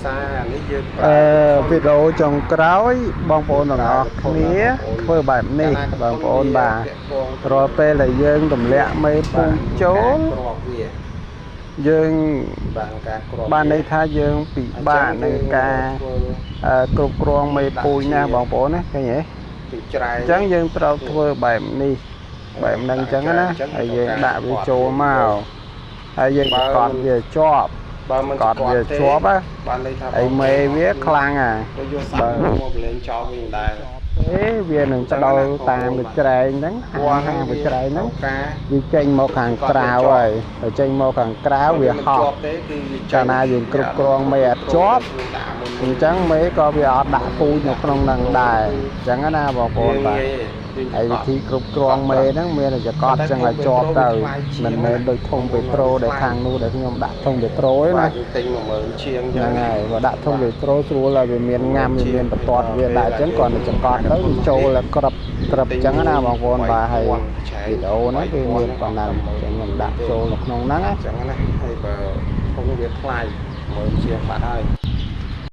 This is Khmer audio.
សារនេះយើង អឺវីដេអូចុងក្រោយបងប្អូនទាំងអស់គ្នាធ្វើបែបនេះបងប្អូនបាទ រាល់ពេលដែលយើងទម្លាក់មេពូជចូលយើង បានការគ្រាប់ បានន័យថាយើងពិបាកនឹងការគ្រប់គ្រងមេពូជណាបងប្អូនណា ឃើញទេ? អញ្ចឹងយើងត្រូវធ្វើបែបនេះបែបហ្នឹងអញ្ចឹងណា ហើយយើងដាក់វាចូលមក ហើយយើងកត់វាជាប់ បើមិនក ត់វាជាប់ណា បានន័យថា ហើយមេវាខ្លាំងអា ទៅយកសាច់មកប្រឡែងចោលវិញដែរ ទេ វានឹងផ្ដល់តាមកច្រែងហ្នឹង ហាងកច្រែងហ្នឹងវាចេញមកខាងក្រៅ ហើយទៅចេញមកខាងក្រៅវាហោះ កាលណាយើងគ្រប់គ្រងមេអត់ជាប់អញ្ចឹង មេក៏វាអត់ដាក់ពូជនៅក្នុងហ្នឹងដែរអញ្ចឹងណាបងប្អូនបាទ។ ហើយវិធីគ្រប់គ្រងមេហ្នឹងមានតែចកត់ចឹងឲ្យជាប់ទៅ មិនមែនដូចធុងពេត្រូដែលខាងនោះដែលខ្ញុំដាក់ធុងពេត្រូទេណា ទិញ 10000 ជាងចឹងហ្នឹងហើយ បើដាក់ធុងពេត្រូស្រួលហើយ វាមានងាំ វាមានបន្ទាត់វាដាក់អញ្ចឹង គ្រាន់តែចកត់ទៅវាចូលក្រឹបក្រឹបអញ្ចឹងណាបងប្អូនបាទ។ ហើយវីដេអូហ្នឹងគឺមានប៉ុណ្ណឹង ចឹងខ្ញុំដាក់ចូលនៅក្នុងហ្នឹងអញ្ចឹងណា ហើយបើធុងវាថ្លៃ 10000 ជាងបាត់ហើយ។